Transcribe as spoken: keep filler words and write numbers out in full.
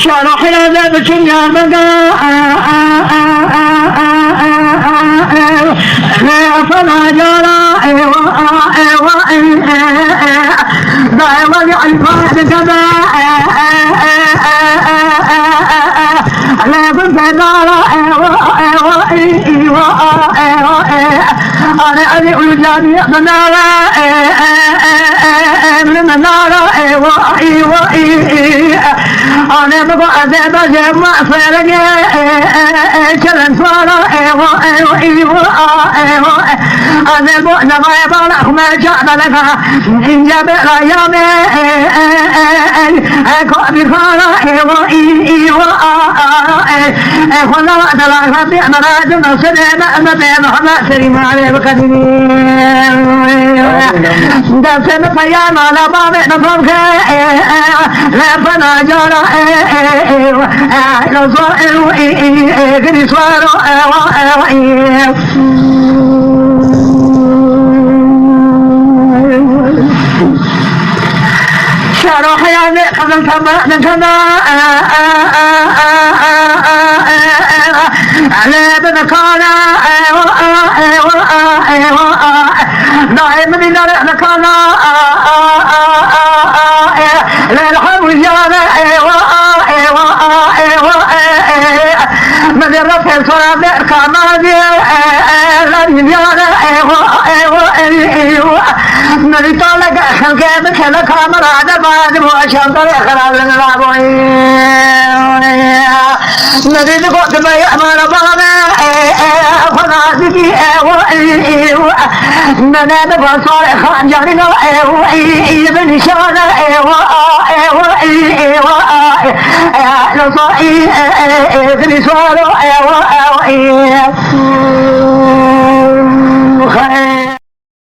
Şarahine de bütün yarmada Fena yara ewa ewa Daima ya alfa de kada Lebin fedara ewa ewa ewa ewa Ane ane ulujani manara Emre manara ewa ewa Ane baba ade baje ma ferege Çelen fara ewa ewa ewa ewa Ane bo navaya bala huma ca balaga Ince be rayame Ko bir fara ewa ewa Xwela dela Rabbi mera dina sene me me be Muhammed Selim ale be kadini Destê min peyama la bavê min pavke Lefena cara Lo so Giri swaro Şaro heyane qazan tamam kana Lebe kana Daim minare kana Lel hawjana Mederra pesora der kamazi Lel yara Meri tala xelke bi kele kamera de bade bu aşağıda xelalin raboy Nadi di got me amara bana Xweda dikî ew Mene bi basar xancarî no ew Bi nîşana ew ew ew Lo so Bi nîşana ew ew